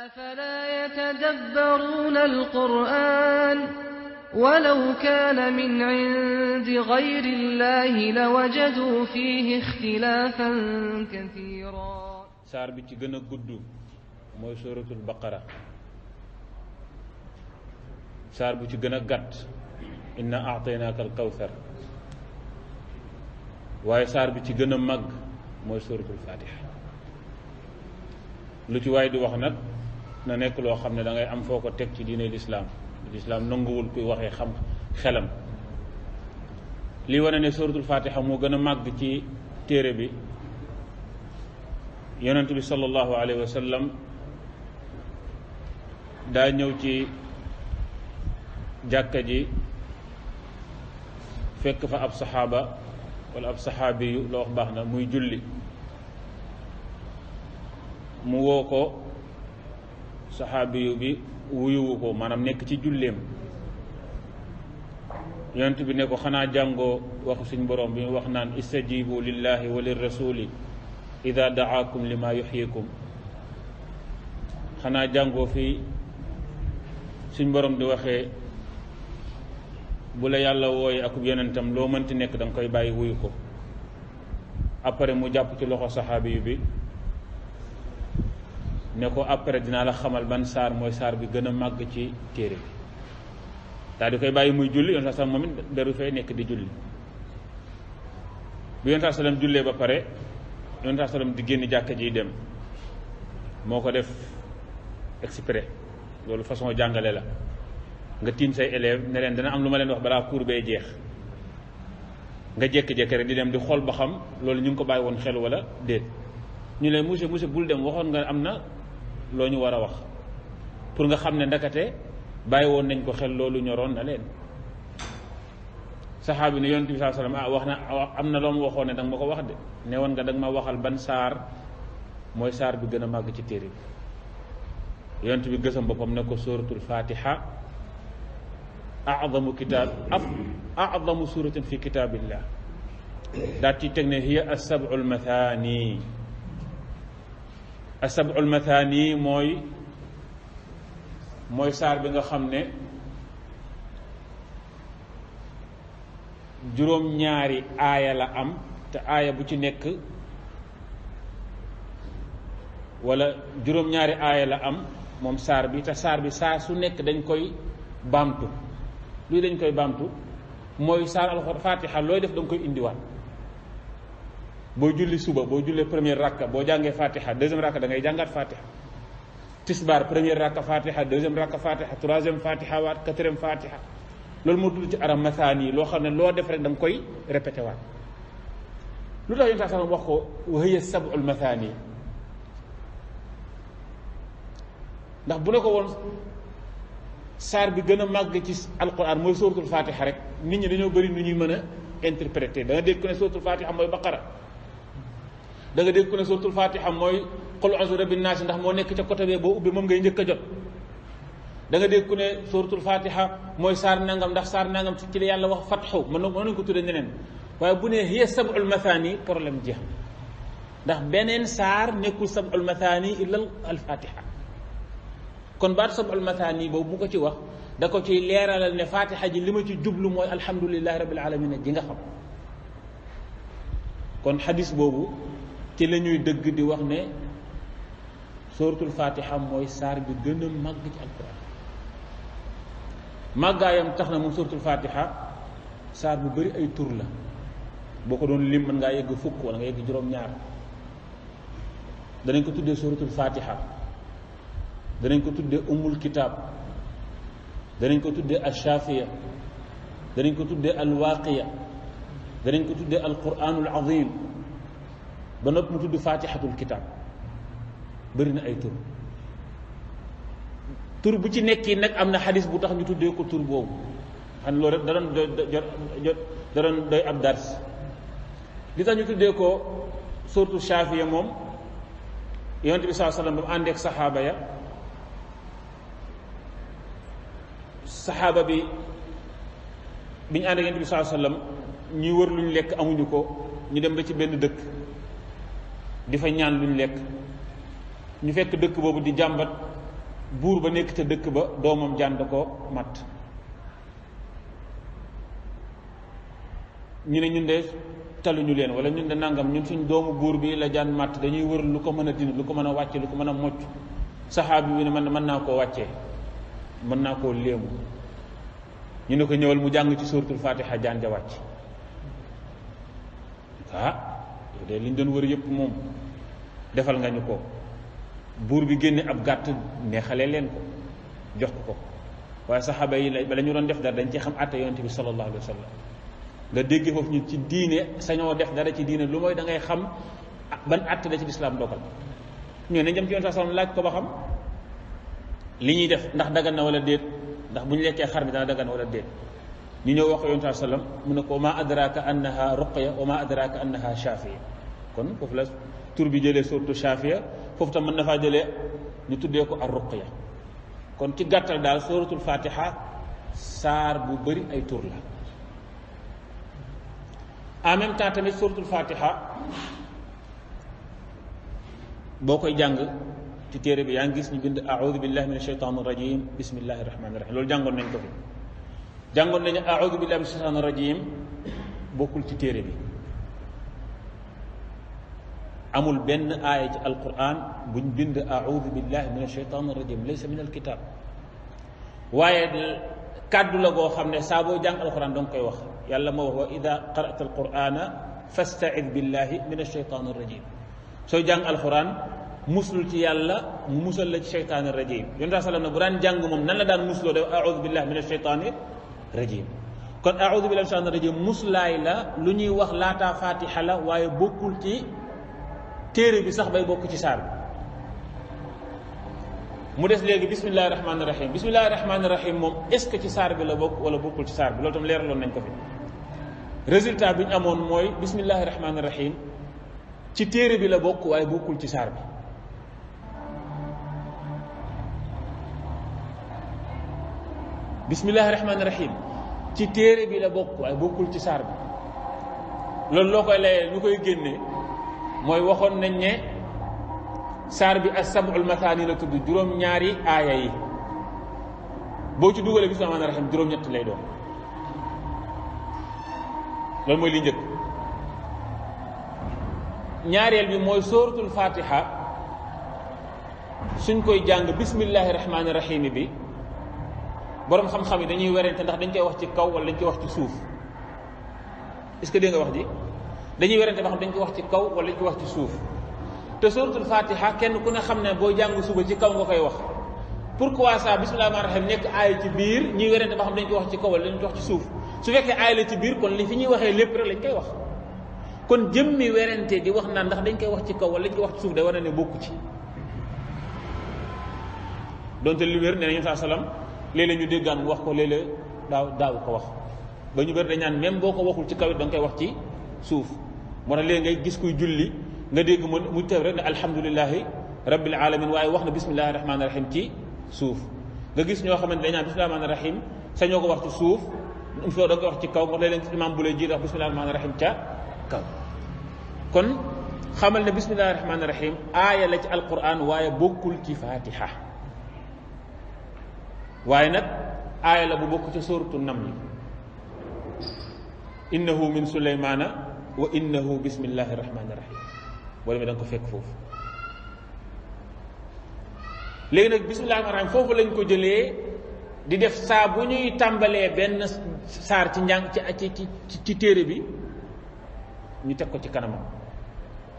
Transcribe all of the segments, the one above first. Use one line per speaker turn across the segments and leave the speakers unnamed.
أفلا يتدبرون القرآن ولو كان من عند غير الله لوجدوا فيه اختلافا كثيرا.
saar bi ci gën a gudd mooy suratul baqara. saar bu ci gën a gàtt inna a'taynaaka al kawthar. waaye saar bi ci gën a màgg mooy suratul fatiha. lu ci waay di wax nag na nekk loo xam ne da ngay am foo ko teg ci diine lislaam nanguwul kuy waxee xam xelam. lii wane ne suratul fatiha moo gën a màgg ci téere bi yonent bi sallallahu alayhi wa sallam daa ñëw ci jàkka ji fekk fa ab saxaaba wala ab saxaabi yu la wax baax na muy julli mu woo ko saxaabi yu bi wuyuwu ko maanaam nekk ci julleem yonent bi ne ko xanaa jàngoo waxu suñ borom bi mu wax naan istajibu lillahi wa lirrasuli ida daakum lima yuxyikum. xanaa jàngoo fii suñ borom di waxee bu la yàlla wooye akub yonentam loo mënti nekk da nga koy bàyyi wuyu ko. après mu jàpp ci loxo saxaabi yu bi ne ko après dinaa la xamal ban saar mooy saar bi gën a màgg ci téere bi daal di koy bàyyi muy julli yonent sax moom it beru fay nekk di julli. bi yonent sallam jullee ba pare yonent sallam di génn jàkka ji dem moo ko def exprès loolu façon jàngale la nga tiim say élèves ne leen dana am lu ma leen wax balaa cours bee jeex nga jékki-jékki rek di dem di xool ba xam loolu ñu ngi ko bàyyi woon xel wala déet. ñu leen monsieur bul dem waxoon nga am na loo ñu war a wax pour nga xam ne ndakate bàyyi woon nañ ko xel loolu ñoroon na leen. saxaabi ne yonent bi saa sallam wax na am na loo ma waxoon ne danga ma ko wax de ne woon nga danga ma waxal ban saar mooy saar bi gën a màgg ci téere bi. yonent bi gësam boppam ne ko suratul fatiha a'zamu suratin fi kitaabillah daal ci teg ne hiya as-sab'ul mathani. as-sab'ul mathani mooy saar bi nga xam ne juróom-ñaari aaya la am te aaya bu ci nekk wala juróom-ñaari aaya la am moom saar bi te saar bi saa su nekk dañ koy baamtu. luy dañ koy baamtu mooy saar alxuraan fatiha looy def da nga koy indiwaat. boo julli suba boo jullee première rakka boo jàngee fatiha deuxième rakka da ngay jàngaat fatiha. tisbaar première rakka fatiha deuxième rakka fatiha troisième fatiha waat quatrième fatiha. loolu moo tudd ci arab mathani loo xam ne loo def rek da nga koy répété waat. lu tax yonent sax wax ko wa hiya sab'ul mathani ndax bu ne ko woon saar bi gën a màgg ci alquran mooy suratul fatiha rek nit ñi dañoo bëri nu ñuy mën a interpréter. da nga dégg ku ne suratul fatiha mooy baqara da nga dégg ku ne suratul fatiha mooy qul a'udhu bi rabbin nas ndax moo nekk ca côté bee boo ubbi moom ngay njëkk a jot. da nga dégg ku ne suratul fatiha mooy saar nangam ndax saar nangam ci la yàlla wax fatxu mën nañu ko tuddee neneen waaye bu ne hiya sab'ul mathani problème jeex ndax beneen saar nekkul sab'ul mathani illa al fatiha. kon baat sab'ul mathani boobu mu ko ci wax da ko ciy leeralal ne fatiha ji li ma ci jublu mooy alhamdulillahi rabbil alamin ji nga xam. kon xadis boobu ci la ñuy dëgg di wax ne suratul fatiha mooy saar bi gën a màgg ci alquran. màggaayam tax na moom suratul fatiha saar bu bari ay tur la boo ko doon lim mën ngaa yegg fukk wala nga yegg juróom-ñaar. danañ ko tuddee suratul fatiha danañ ko tuddee ummul kitab danañ ko tuddee ash-shafiya danañ ko tuddee al-waqiya danañ ko tuddee al-quranul azim ba noppi mu tudd fatihatul kitab. bëri na ay tur bu ci nekk nag am na xadis bu tax ñu tuddee ko tur boobu xam loolu rek da doon doy ab dars. li tax ñu tuddee ko suratu Shaafiya moom yonent bi sallallahu alayhi wasallam ba mu àndeek saxaaba bi ñu àndeek yonent bi sallallahu alayhi wasallam ñuy wër luñ lekk amuñu ko ñu dem ba ci benn dëkk di fa ñaan luñ lekk ñu fekk dëkk boobu di jàmbat buur ba nekk ca dëkk ba doomam jaan da ko matt. ñu ne ñun de taluñu leen, wala ñun de nangam, ñun suñ doomu buur bi la jaan matt, dañuy wër lu ko mën a dindi, lu ko mën a wàcce, lu ko mën a mocc. saxaabi bi ne man mën naa koo wàccee, mën naa koo léemu. ñu ne ko ñëwal mu jàng ci suuratul Faatiha, jaan ja wàcc. yow de liñ doon wër yëpp moom defal nga ñu ko. buur bi génne ab gàtt neexalee leen ko jox ko waaye saxaaba yi la ñu doon def dara dañ ci xam àtte yonent bi sallallahu alayhi wa sallam. nga dégg foofu ñu ci diine sañoo def dara ci diine lu mooy da ngay xam ban àtte la ci lislaam dogal. ñoo ne jëm ci yonent sallam laaj ko ba xam li ñuy def ndax dagan na wala déet, ndax bu ñu lekkee xar bi dana dagan wala déet. ñu ñëw wax ko yonent sallam mu ne ko ma adraka annaha ruqya wa ma adraka annaha shafiya. kon foofu la tur bi jëlee surtout shafiya, foofu tam mën na faa jëlee ñu tuddee ko ar ruqya. kon ci gàttal daal suratul Fatiha saar bu bëri ay tur la. en même temps tamit suratul Fatiha boo koy jàng ci téere bi yaa ngi gis ñu bind a'udhu billahi minash shaytanir rajim bismillahir rahmanir rahim. loolu jàngoon nañ ko fi. jàngoon nañu a'udhu billahi minash shaytanir rajim bokkul ci téere bi. amul benn aaya ci alquran buñ bind a'udhu billahi minash shaytanir rajim laysa min alkitab. waaye kàddu la goo xam ne saa boo jàng alquran danga koy wax. yàlla moo wax wa ida qara'ta alqurana fasta'id billahi minash shaytanir rajim. sooy jàng alquran muslul ci yàlla mu musal la ci shaytanir rajim. yonent sallam na bu daan jàng moom nan la daan musloo def a'udhu billahi minash shaytanir rajim. kon a'udhu billahi minash shaytanir rajim muslaay la lu ñuy wax laataa Fatiha la, waaye bokkul ci téere bi sax bay bokk ci saar bi. mu des léegi bismillahi rahmaani rahim. bismillahi rahmaani rahim moom est-ce que ci saar bi la bokk wala bokkul ci saar bi, loolu tam leeraloon nañ ko fi. résultat bi ñu amoon mooy bismillahi rahmaani rahim ci téere bi la bokk waaye bokkul ci saar bi. bismillahi rahmaani rahim ci téere bi la bokk waaye bokkul ci saar bi. loolu loo koy layee ñu koy génnee mooy waxoon nañ ne saar bi as-sab'ul mathani la tudd, juróom-ñaari aaya yi boo ci dugalee bismillahi rahmaani rahim juróom-ñett lay doon. loolu mooy li njëkk. ñaareel bi mooy suratul Fatiha suñ koy jàng bismillahi rahmaani rahim bi boroom xam-xam yi dañuy werante ndax dañ koy wax ci kaw wala dañ koy wax ci suuf. est-ce que dégg nga wax ji? dañuy werante ba xam dañ koy wax ci kaw wala dañ koy wax ci suuf. te suratul Fatiha kenn ku ne xam ne boo jàng suba ci kaw nga koy wax. pourquoi ça bismillahi rahmaani rahim nekk aaya ci biir ñuy werante ba xam dañ koy wax ci kaw wala dañ koy wax ci suuf? su fekkee aaya la ci biir kon li fi ñuy waxee lépp rek lañ koy wax. kon jëmmi werante di wax naan ndax dañ koy wax ci kaw wala dañ koy wax ci suuf day wane ne bokku ci. donte li wér nee na Yonent sallam léeg-léeg ñu déggaan mu wax ko, léeg-léeg daaw ko wax ba ñu bëri dañ naan même boo ko waxul ci kaw it da nga koy wax ci suuf. moo tax léegi ngay gis kuy julli nga dégg mu teew rek ne alhamdulillahi rabbil alamin waaye wax na bismillahi rahmaani rahim ci suuf. nga gis ñoo xamante dañ naan bismillahi rahmaani rahim sañoo ko wax ci suuf il faut da nga koy wax ci kaw. moo tax léeg-léeg imam bu lay jiit wax bismillahi rahmaani rahim ca kaw. kon xamal ne bismillahi rahmaani rahim aaya la ci alquran waaye bokkul ci Fatiha. waaye nag aaya la bu bokk ci suratu naml. innahu min sulaymana wa innahu bismillahi rahmaani rahim boo demee da nga ko fekk foofu. léegi nag bismillahi rahmaani rahim foofu lañ ko jëlee di def saa bu ñuy tàmbalee benn saar ci njàng ci téere bi ñu teg ko ci kanamam.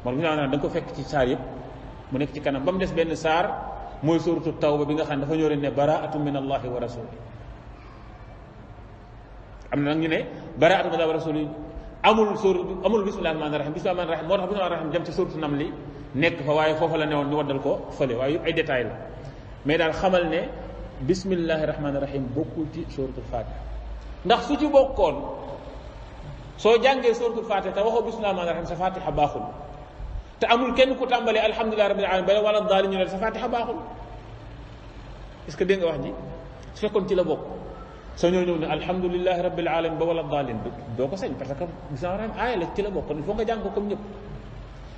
moom bismillahi rahmaani rahim da nga ko fekk ci saar yëpp mu nekk ci kanam ba mu des benn saar mooy suratu tawba bi nga xam ne dafa ñëw leen ne baraatu min allahi wa rasuli. am na nag ñu ne baraatu min allahi wa rasuli amul bismillahi rahmaani rahim. bismillahi rahmaani rahim moo tax bismillahi rahmaani rahim jëm ci suratu namli nekk fa, waaye foofa la newoon ñu waddal ko fële, waaye ay détails la. mais daal xamal ne bismillahi rahmaani rahim bokkul ci suratul Fatiha. ndax su ci bokkoon soo jàngee suratul Fatiha te waxoo bismillahi rahmaani rahim sa Fatiha baaxul. te amul kenn ku tàmbalee alhamdulillahi rabbil alamin ba wala daal ñu ne sa Fatiha baaxul. est-ce que dégg nga wax ji? su fekkoon ci la bokk soo ñëw ne alhamdulillahi rabbil alamin ba wala daalin doo ko sañ, parce que bismillahi rahmaani aaya la ci la bokk, il faut nga jàng ko comme ñëpp.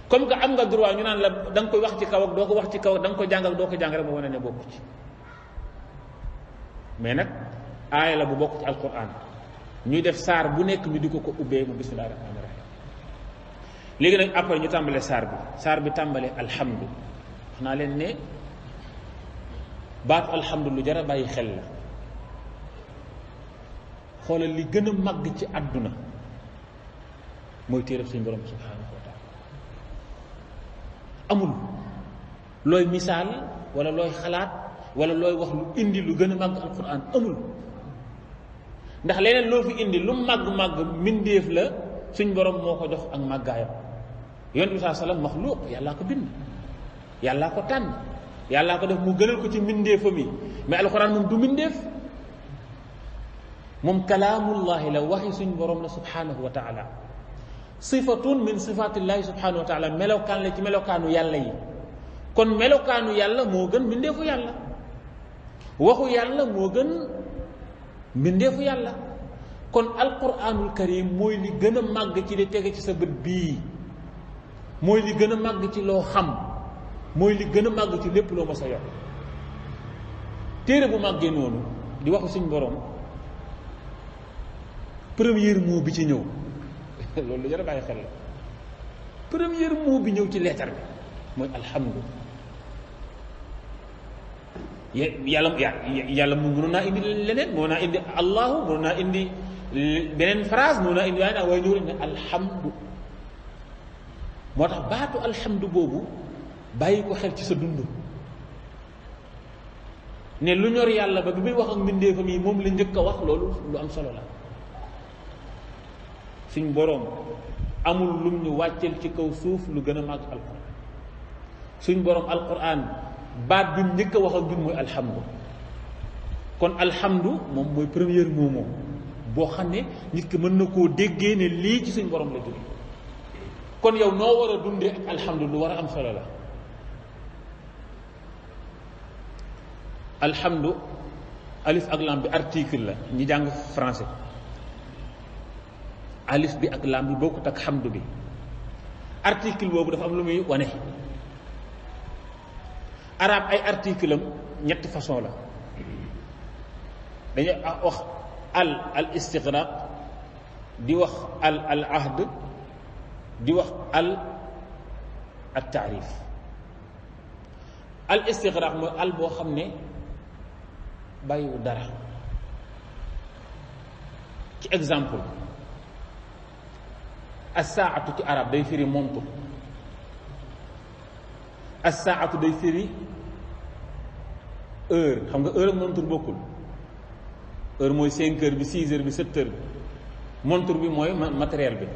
comme que am nga droit ñu naan la da nga koy wax ci kaw ak doo ko wax ci kaw, da nga ko jàng ak doo ko jàng rek moo wane ne bokku ci. mais nag aaya la bu bokk ci alquran ñuy def saar bu nekk ñu di ko ubbee mu bismillahi rahmaani rahim. léegi nag après ñu tàmbalee saar bi tàmbalee alhamdu. wax naa leen ne baatu alhamdu lu jar a bàyyi xel la. xoolal li gën a màgg ci àdduna mooy téereb suñu borom subhanahu wa taala. amul looy misaal wala looy xalaat wala looy wax lu indi lu gën a màgg alquran amul. ndax leneen loo fi indi lu màgg-màgg mbindeef la suñ borom moo ko jox ak màggaayam. yonent bi saa sallam maxluuq yàllaa ko bind, yàllaa ko tànn, yàllaa ko def mu gënal ko ci mbindeefam yi. mais alquran moom du mbindeef, moom kalaamullahi la, waxi suñ borom la subhanahu wa taala. sifatun min sifatillahi subhanahu wa taala, melokaan la ci melokaanu yàlla yi. kon melokaanu yàlla moo gën mbindeefu yàlla, waxu yàlla moo gën mbindeefu yàlla. kon alquranul karim mooy li gën a màgg ci li tege ci sa bët bii, mooy li gën a màgg ci loo xam, mooy li gën a màgg ci lépp loo mës a yor. téere bu màggee noonu di waxu suñ borom, premier mot bi ci ñëw loolu la jar a bàyyi xel la. premier mot bi ñëw ci leetar bi mooy alhamdu. yàlla mu mënoon naa indi leneen, mënoon naa indi allahu, mënoon naa indi beneen phrase, mënoon naa indi waaye ñëw ne alhamdu. moo tax baatu alhamdu boobu bàyyi ko xel ci sa dund, ne lu ñor yàlla ba bi muy wax ak mbindeefam yi moom la njëkk a wax. loolu lu am solo la. suñ boroom amul lum ñu wàcceel ci kaw suuf lu gën a màgg alquran. suñ boroom alquran baat bi mu njëkk a wax ak ñun mooy alhamdu. kon alhamdu moom mooy premier mot moom boo xam ne nit ki mën na koo déggee ne lii ci suñ boroom la jóge. kon yow noo war a dundee ak alhamdu lu war a am solo la. alhamdu alif ak lam bi article la, ñi jàng français. alif bi ak lam bi bokkut ak hamdu bi. article boobu dafa am lu muy wane. arab ay article am ñetti façon la. dañuy wax al istigraq, di wax al ahd, di wax al taarif. al istigraq mooy al boo xam ne bàyyiwu dara. ci exemple, as-saatu ci arab day firi montre. as-saatu day firi heure. xam nga heure ak montre bokkul. heure mooy 5 heures bi, 6 heures bi, 7 heures bi. montre bi mooy matériel bi.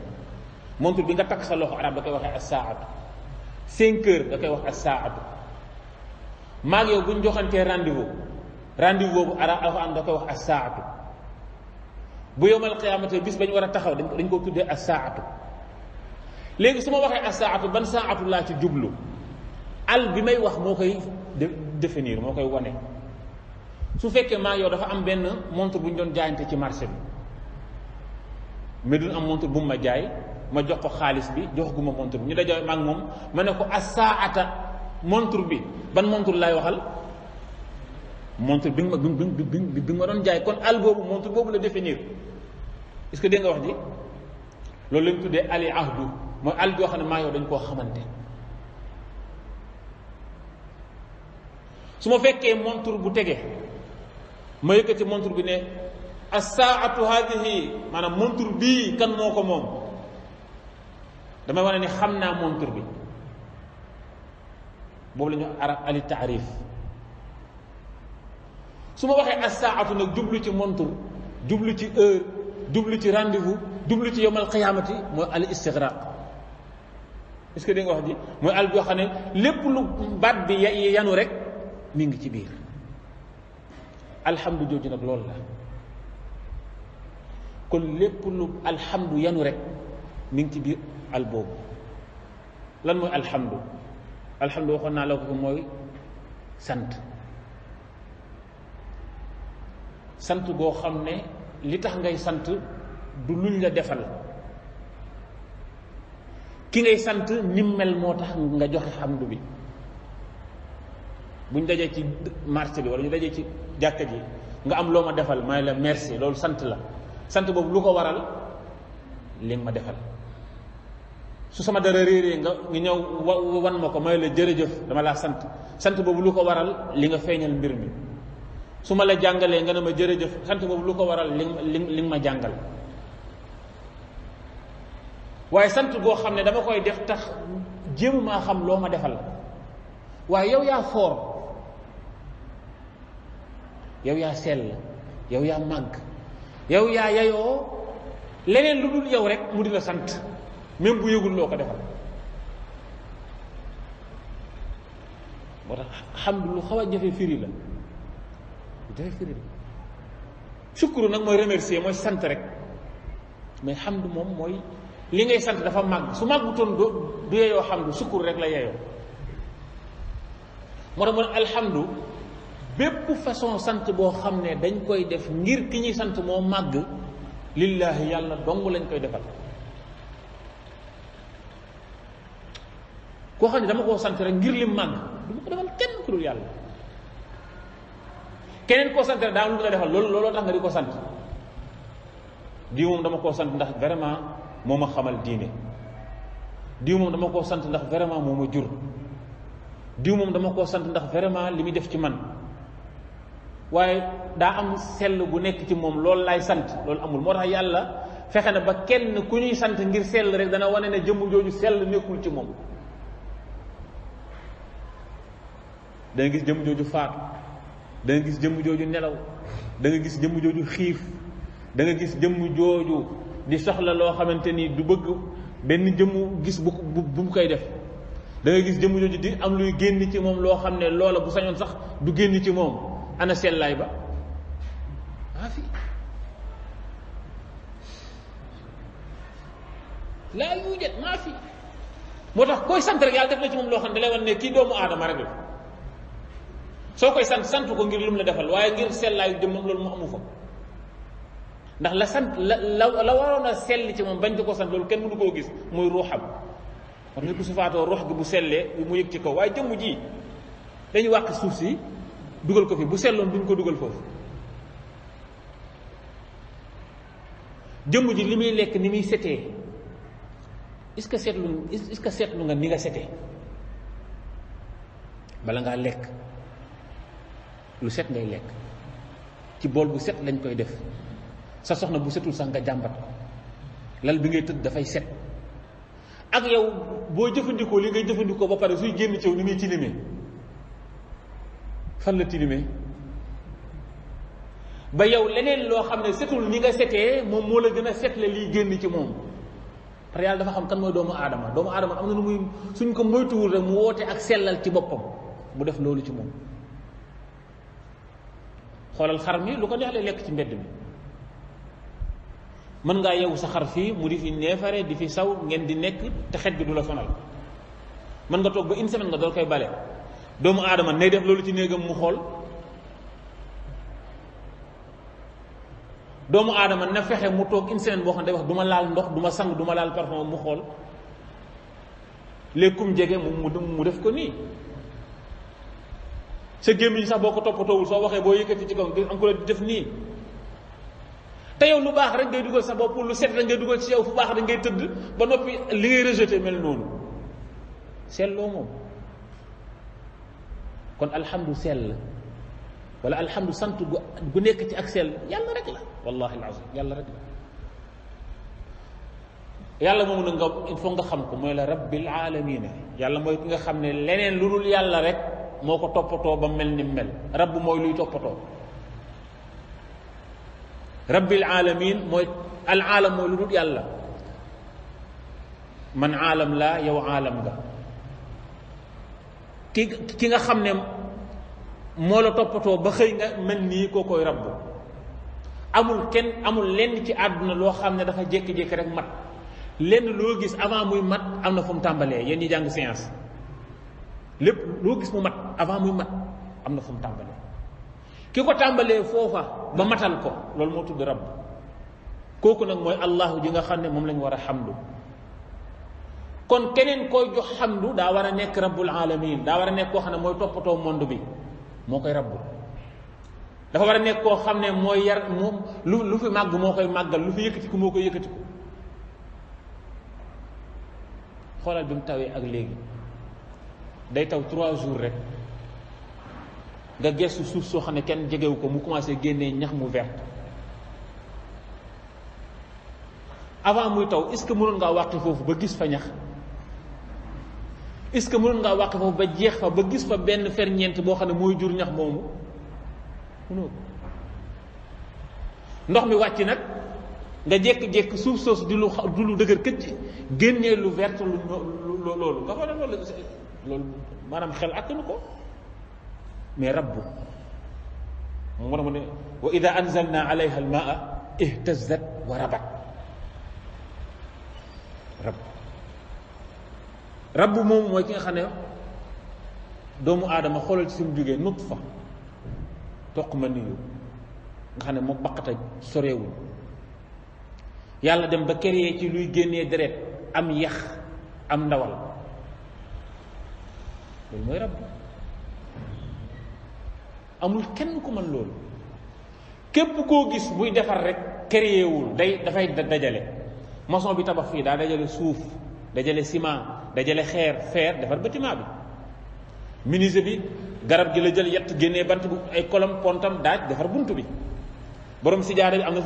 montre bi nga takk sa loxo arab da koy waxee as-saatu. 5 heures da koy wax as-saatu. maag yow bu ñu joxantee rendez-vous boobu arab alxuraan da koy wax as-saatu. bu yawmal qiyaamati bis ba ñu war a taxaw dañ ko tuddee as-saatu. léegi su ma waxee as-saatu ban saatu laa ci jublu, al bi may wax moo koy définir, moo koy wane. su fekkee maa yow dafa am benn montre bu ñu doon jaayante ci marché bi, mais duñ am montre bu mu ma jaay, ma jox ko xaalis bi, jox gu ma montre bi, ñu dajoo maag moom ma ne ko as-saata montre bi ban montre laay waxal, montre bi nga ma doon jaay. kon al boobu montre boobu la définir. est-ce que dégg nga wax ji? loolu lañ tuddee ali ahdu, mooy al bi yoo xam ne maa yow dañ koo xamante. su ma fekkee montre bu tege, ma yëkkati montre bi ne as-saatu hadihi, maanaam montre bii kan moo ko moom, damay wane ne xam naa montre bi. boobu la ñu arab ali taarif. su ma waxee as-saatu nag jublu ci montre, jublu ci heure, jublu ci rendez-vous, jublu ci yawmal qiyaamati, mooy al istigraq. est-ce que dégg nga wax ji? mooy al boo xam ne lépp lu baat bi yanu rek mi ngi ci biir. alhamdu jooju nag loolu la. kon lépp lu alhamdu yanu rek mi ngi ci biir al boobu. lan mooy alhamdu? alhamdu waxoon naa la ko mooy sant. sant goo xam ne li tax ngay sant du luñ la defal, ki ngay sant nim mel moo tax nga joxe xamdu bi. buñ dajee ci marché bi wala ñu dajee ci jàkka ji nga am loo ma defal may la merci, loolu sant la. sant boobu lu ko waral li nga ma defal. su sama dara réeree nga ñëw wan ma ko may la jërëjëf dama laa sant. sant boobu lu ko waral li nga feeñal mbir mi. su ma la jàngalee nga ne ma jërëjëf, sant boobu lu ko waral li nga ma jàngal. waaye sant goo xam ne dama koy def tax jéemu maa xam loo ma defal, waaye yow yaa foor, yow yaa sell, yow yaa màgg, yow yaa yayoo leneen lu dul yow rek mu di la sant même bu yëgul loo ko defal. moo tax alhamdu lu xaw a jafe firi la, lu jafe firi la. sukuru nag mooy remercier, mooy sant rek, mais hamdu moom mooy li ngay sant dafa màgg. su màggutoon du yeyoo hamdu, sukkur rek la yeyoo. moo tax mu ne alhamdu bépp façon sant boo xam ne dañ koy def ngir ki ñuy sant moo màgg, lillaahi yàlla dong lañ koy defal. koo xam ne dama koo sant rek ngir lim màgg, du ma ko defal kenn ku dul yàlla. keneen koo sant rek daa am lu nga defal, looloo tax nga di ko sant. diw moom dama koo sant ndax vraiment moo ma xamal diine. diw moom dama koo sant ndax vraiment moo ma jur. diw moom dama koo sant ndax vraiment li muy def ci man. waaye daa am sell bu nekk ci moom, loolu laay sant, loolu amul. moo tax yàlla fexe na ba kenn ku ñuy sant ngir sell rek dana wane ne jëmm jooju sell nekkul ci moom. da nga gis jëmm jooju faatu, da nga gis jëmm jooju nelaw, da nga gis jëmm jooju xiif, da nga gis jëmm jooju di soxla loo xamante ni du bëgg benn jëmm gis bu mu koy def. da nga gis jëmm jooju di am luy génn ci moom loo xam ne loola bu sañoon sax du génn ci moom. ana sellaay ba maa fi laa yuujat maa fi. moo tax koy sant rek yàlla def na ci moom loo xam ne da lay wan ne kii doomu aadama rek la. soo koy sant ko ngir lu mu la defal, waaye ngir sellaayu jëmmam loolu mu amu fa. ndax la sant la waroon a sell ci moom bañ di ko sant, loolu kenn mënu koo gis, muy ruuxam. wax nga ku su faatoo ruux gi bu sellee mu yëg ci kaw, waaye jëmm ji dañuy wàq suuf si dugal ko fi, bu selloon duñ ko dugal foofu. jëmm ji li muy lekk ni muy setee, est-ce que seetlu nga ni nga setee? bala ngaa lekk lu set ngay lekk, ci bool bu set lañ koy def. sa soxna bu setul sax nga jàmbat ko. lal bi ngay tëdd dafay set. ak yow boo jëfandikoo li ngay jëfandikoo ba pare suy génn ci yow ni muy tilimee, fan la tilimee ba yow leneen loo xam ne setul ni nga setee moom moo la gën a setle liy génn ci moom. parce que yàlla dafa xam kan mooy doomu aadama. doomu aadama am na nu muy, suñ ko moytuwul rek mu woote ak sellal ci boppam, mu def loolu ci moom. xoolal xar mi lu ko neex lay lekk ci mbedd mi. mën ngaa yeewu sa xar fii mu di fi neefare di fi saw, ngeen di nekk te xet gi du la sonal. mën nga toog ba une semaine nga dool koy bale. doomu aadama nay def loolu ci néegam mu xool. doomu aadama na fexe mu toog une semaine boo xam ne day wax du ma laal ndox, du ma sang, du ma laal parfum, mu xool. léegi kum jege mu def ko nii. sa gémmiñ sax boo ko toppatoowul soo waxee boo yëkkati ci kaw am ko la di def nii. te yow lu baax rek ngay dugal sa bopp, lu set rek ngay dugal ci yow, fu baax rek ngay tëdd ba noppi li ngay rejeté mel noonu. seetloo moom. kon alhamdu sell wala alhamdu sant gu nekk ci ak sell yàlla rek la, wallahi alazim yàlla rek la. yàlla moomu na nga il faut nga xam ko, mooy la rabbil alamin. yàlla mooy ki nga xam ne leneen lu dul yàlla rek moo ko toppatoo ba mel ni mel. rabb mooy luy toppatoo. rabbil alamin mooy al aalam mooy lu dul yàlla. man aalam laa, yow aalam nga. ki nga xam ne moo la toppatoo ba xëy nga mel nii koo koy rabb. amul lenn ci àdduna loo xam ne dafa jékki-jékki rek mat. lenn loo gis avant muy mat am na fu mu tàmbalee. yéen ñi jàng science lépp loo gis mu mat avant muy mat am na fu mu tàmbalee. ki ko tàmbalee foofa ba matal ko loolu moo tudd rabb. kooku nag mooy allahu ji nga xam ne moom lañu war a xamdu. kon keneen koy jox xamdu daa war a nekk rabbul alamin, daa war a nekk koo xam ne mooy toppatoo monde bi, moo koy rabbu. dafa war a nekk koo xam ne mooy yar moom lu fi màgg moo koy màggal, lu fi yëkkatiku moo koy yëkkatiku. xoolal bi mu tawee ak léegi day taw 3 jours rek nga gestu suuf soo xam ne kenn jegewu ko mu commencé génnee ñax mu vert. avant muy taw est-ce que mënoon ngaa wàqi foofu ba gis fa ñax? est-ce que mënoon ngaa wàqi foofu ba jeex fa ba gis fa benn ferñeent boo xam ne mooy jur ñax moomu? mënoo ko. ndox mi wàcc nag nga jékki-jékki suuf soosu di lu dëgër këcc génnee lu vert loolu nga xoolal loolu maanaam xel attanu ko. mais rabbu moo tax mu ne wa ida anzalna alayha almaa ihtazat wa rabat. rabbu moom mooy ki nga xam ne doomu aadama xoolal ci sumu jógee nutfa toq ma niyu nga xam ne moo baqata sorewul, yàlla dem ba créer ci luy génnee deret am yax am ndawal, loolu mooy rabb. amul kenn ku mën loolu. képp koo gis muy defar rek créer wul, dafay dajale. maçon bi tabax fii daa dajale suuf, dajale ciment, dajale xeer, fer defar bâtiment bi. menuisier bi garab gi la jël yett génnee bant bu ay kolom pontam daaj defar bunt bi. borom sijaada bi am na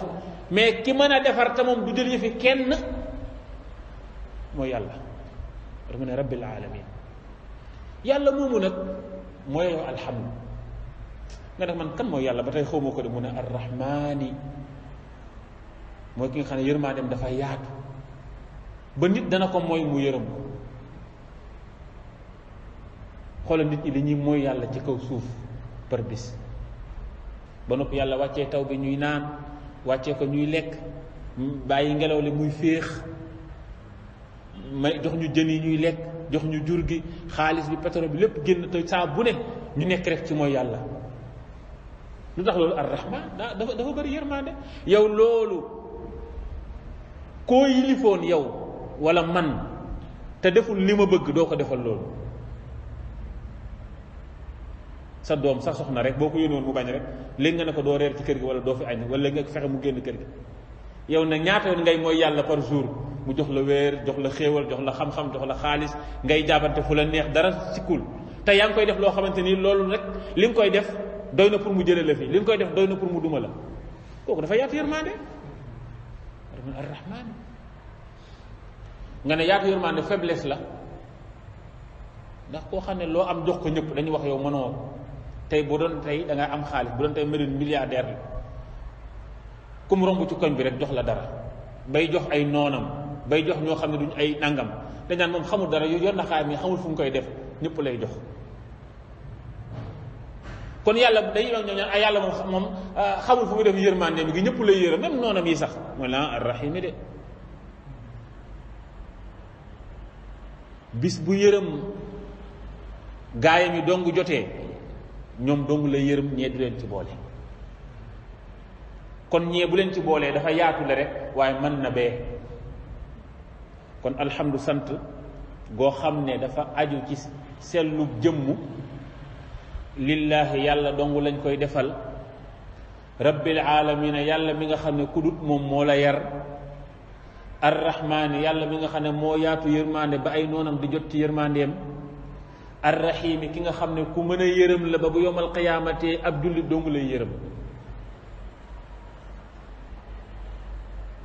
mais ki mën a defar te moom du jël yëfi kenn mooy yàlla. war mu ne rabbil alamin. yàlla moomu nag mooy yow alhamdu. nga def man kan mooy yàlla ba tey xaw ma ko de mu ne arrahmaani mooy ki nga xam ne yërmaandeem dafa yaatu ba nit dana ko mooy mu yërëm ko. xoolal nit ñi dañuy mooy yàlla ci kaw suuf par bis ba noppi yàlla wàccee taw bi ñuy naan, wàccee ko ñuy lekk, bàyyi ngelaw li muy féex, may jox ñu jën yi ñuy lekk, jox ñu jur gi, xaalis bi pétrole bi lépp génn te saa bu ne ñu nekk rek ci mooy yàlla. lu tax loolu ar-rahman dafa bëri yërmande. yow loolu koo yilifoon yow wala man te deful li ma bëgg doo ko defal loolu. sa doom sa soxna rek boo ko yónnoon mu bañ rek léegi nga ne ko doo reer ci kër gi wala doo fi añ wala nga fexe mu génn kër gi. yow nag ñaata yoon ngay mooy yàlla par jour mu jox la wéer, jox la xéewal, jox la xam-xam, jox la xaalis, ngay jaabante fu la neex dara sikkul te yaa ngi koy def loo xamante ni loolu rek li nga koy def doy na pour mu jëlee la fi, li nga koy def doy na pour mu duma la. kooku dafa yaatu yërmande. ar-rahmaan nga ne yaatu yërmande faiblesse la ndax koo xam ne loo am jox ko ñëpp dañuy wax yow mënoo. tey bu doon tey da nga am xaalis bu doon tey mel ni milliardaire la ku mu romb ci koñ bi rek jox la dara bay jox ay noonam bay jox ñoo xam ne duñ ay nangam dañ naan moom xamul dara yor na xaalis mi xamul fu mu koy def ñëpp lay jox. kon yàlla day wax ñoo ñaan ay yàlla moom xamul fu muy def yërmande mi gi ñëpp lay yërëm même noonam yi sax mooy la ar-rahim de. bis bu yërëm gaayam yi dong jotee ñoom dong lay yërëm, ñee du leen ci boole. kon ñee bu leen ci boolee dafa yaatu la rek waaye mën na bee. kon alhamdu sant goo xam ne dafa aju ci sellu jëmmu lillaahi yàlla dong lañ koy defal. rabbil aalamiina yàlla mi nga xam ne ku dut moom moo la yar. arrahmaani yàlla mi nga xam ne moo yaatu yërmande ba ay noonam di jot ci yërmandeem. arrahimi ki nga xam ne ku mën a yërëm la ba bu yomal qiyaamate ab jullit dong lay yërëm.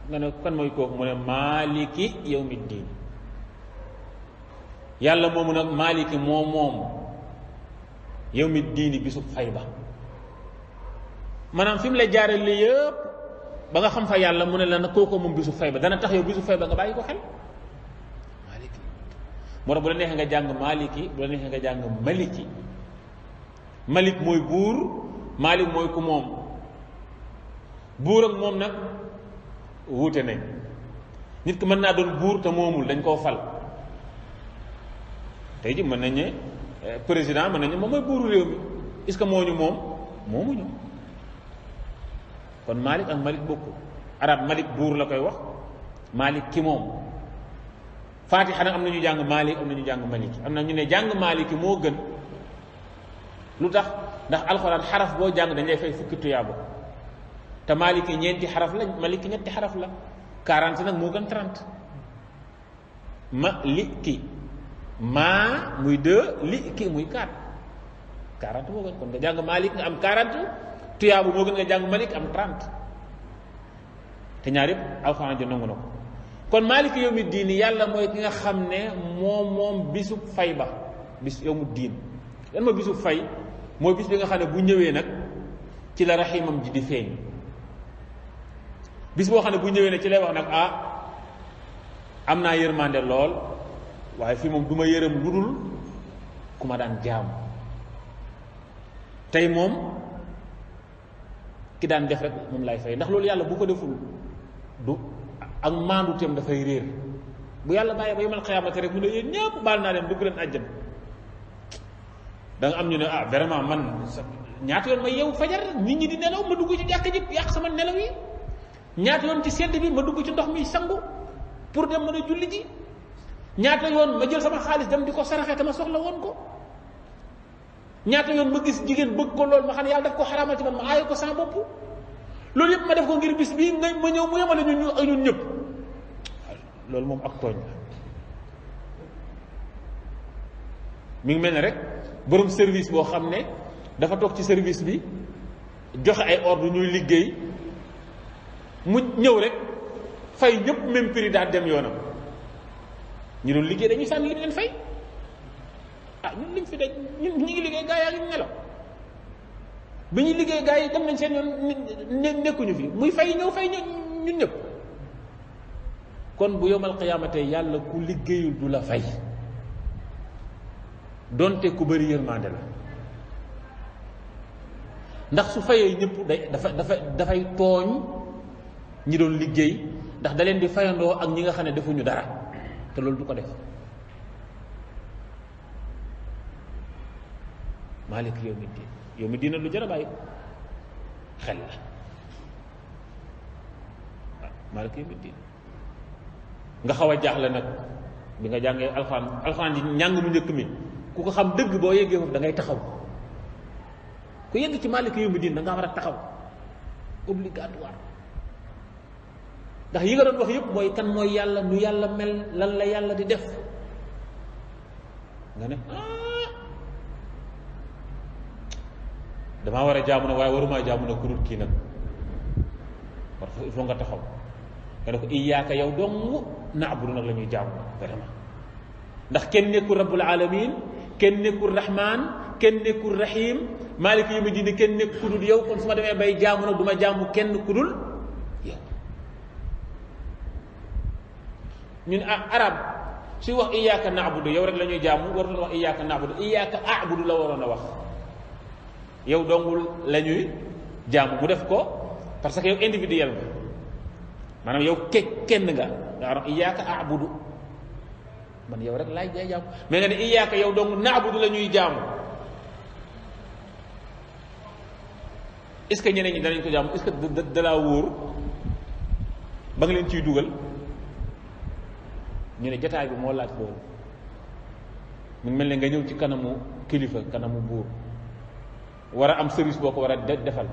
nga ne kan mooy kooku mu ne maaliki yawmiddiin. yàlla moomu nag maaliki moom yawmiddiini bisub fay ba. maanaam fi mu la jaarale li yëpp ba nga xam fa yàlla mu ne la nag kooku moom bisub fay ba dana tax yow bisub fay ba nga bàyyi ko xel. moo tax bu la neexee nga jàng maliki bu la neexee nga jàng maliki. malik mooy buur, malik mooy ku moom. buur ak moom nag wuute nañ. nit ki mën naa doon buur te moomul dañ koo fal. tey ji mën nañ ne président mën nañ ne moom mooy buuru réew mi est-ce que moo ñu moom moomuñu. kon malik ak malik bokku. arab malik buur la koy wax, malik ki moom. Faatiha nag am na ñu jàng Maalik am na ñu jàng Maliki am na ñu ne jàng Maliki moo gën. lu tax ndax alxuraan xaraf boo jàng dañ lay fay fukki tuyaaba te maliki ñeenti xaraf la maliki ñetti xaraf la 40 nag moo gën 30 ma li ki maa muy 2 li ki muy 4 40 moo gën kon nga jàng malik nga am 40 tuyaabu moo gën nga jàng malik am 30 te ñaar yëpp alxuraan ji nangu na ko kon maaliki yawmi diin yàlla mooy ki nga xam ne moom bisub fay ba bis yawmu diin lan mooy bisub fay mooy bis bi nga xam ne bu ñëwee nag ci la raximam ji di feeñ bis boo xam ne bu ñëwee nag ci lay wax nag am naa yërmande lool waaye fii moom du ma yërëm lu dul ku ma daan jaamu tey moom ki daan def rek moom lay fay ndax loolu yàlla bu ko deful du ak maandu teem dafay réer bu yàlla bàyyee ba yomal xiyaamate rek mu ne yéen ñëpp baal naa leen dugg leen àjjana da nga am ñu ne vraiment man ñaata yoon ma yeewu fajar nit ñi di nelaw ma dugg ci jàkk ji yàq sama nelaw yi ñaata yoon ci sedd bi ma dugg ci ndox mi sangu pour dem mën a julli ji ñaata yoon ma jël sama xaalis dem di ko saraxe te ma soxla woon ko ñaata yoon ma gis jigéen bëgg ko lool ma xam ne yàlla daf ko xaraamal ci man ma aaye ko sama bopp loolu yëpp ma def ko ngir bis bii nga ma ñëw mu yemale ñun ñëpp loolu moom ak tooñ la mi ngi mel ne rek borom service boo xam ne dafa toog ci service bi joxe ay ordre ñuy liggéey mu ñëw rek fay ñëpp même prix daal dem yoonam ñu doon liggéey dañuy sànni li leen fay ñun liñ fi daj ñun ñu ngi liggéey gaa yaa ngi nelaw bi ñuy liggéey gaa yi dem nañ seen yoon nekkuñu fi muy fay ñëw fay ñun ñëpp kon bu yowmal qiyaamate yàlla ku liggéeyul du la fay donte ku bëri yërmande la ndax su fayee ñëpp dafay tooñ ñi doon liggéey ndax da leen di fayandoo ak ñi nga xam ne defuñu dara te loolu du ko def maalik yawmi diin lu jar a bàyyi xel la waaw maalik yawmi diin nga xaw a jaaxle nag bi nga jàngee alxuraan di njàng mu njëkk mi ku ko xam dëgg boo yeggee foofu da ngay taxaw ku yegg ci maalik yawmi diin da nga war a taxaw obligatoire ndax yi nga doon wax yëpp mooy kan mooy yàlla nu yàlla mel lan la yàlla di def nga ne damaa war a jaamu nag waaye waruma jaamu nag ku dul kii nag parce que il faut nga taxaw nga ne ko iyaaka yow dong naabudu nag la ñuy jaamu vraiment ndax kenn nekkul rabbul alamin kenn nekkul rahman kenn nekkul rahim maaliki yawmi diin kenn nekk ku dul yow kon su ma demee bay jaamu nag du ma jaamu kenn ku dul yow ñun arab suy wax iyaaka naabudu yow rek la ñuy jaamu waruloon wax iyaaka naabudu iyaaka aabudu la waroon a wax yow dongul la ñuy jaamu mu def ko parce que yow individuel nga maanaam yow kenn nga war a iyaaka aabudu man yow rek laay jaay jaamu mais nga ne iyaaka yow dong naabudu la ñuy jaamu est-ce que ñeneen ñi danañ ko jaamu est-ce que dalaa wóor ba nga leen ciy dugal ñu ne jataay bi moo laaj loolu mu mel ne nga ñëw ci kanamu kilifa kanamu buur war a am service boo ko war a defal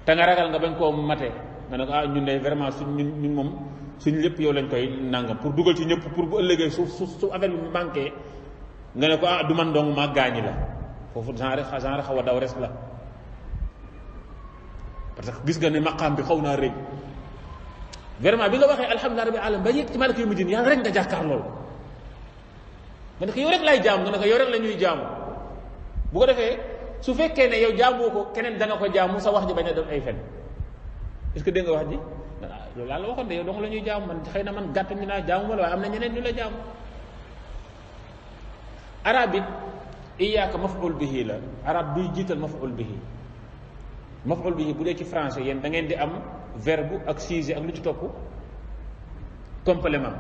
te nga ragal nga bañ koo matee nga ne ko ñun de vraiment ñun moom suñ lépp yow lañ koy nangam pour dugal ci ñëpp pour bu ëllëgee su affaire bi manqué nga ne ko du man dong maa gaañi la foofu genre xaw a daw res la parce que gis nga ne maqaam bi xaw naa rëy vraiment bi nga waxee alhamdulilah rabbil alamin ba yegg ci maaliki yawmi diin yàlla rek nga jàkkaar loolu nga ne ko yow rek laay jaamu nga ne ko yow rek la ñuy jaamu bu ko defee su fekkee ne yow jaamoo ko keneen dana ko jaamu sa wax ji bañ a def ay fen est-ce que dégg nga wax ji loolu laa la waxoon de yow dong la ñuy jaamu man xëy na man gàtt mi naa jaamu ma la waaye am na ñeneen ñu la jaamu arab it iyaaka maf'ul bihi la arab duy jiital maf'ul bihi maf'ul bihi bu dee ci français yéen da ngeen di am verbe ak sujet ak lu ci topp complément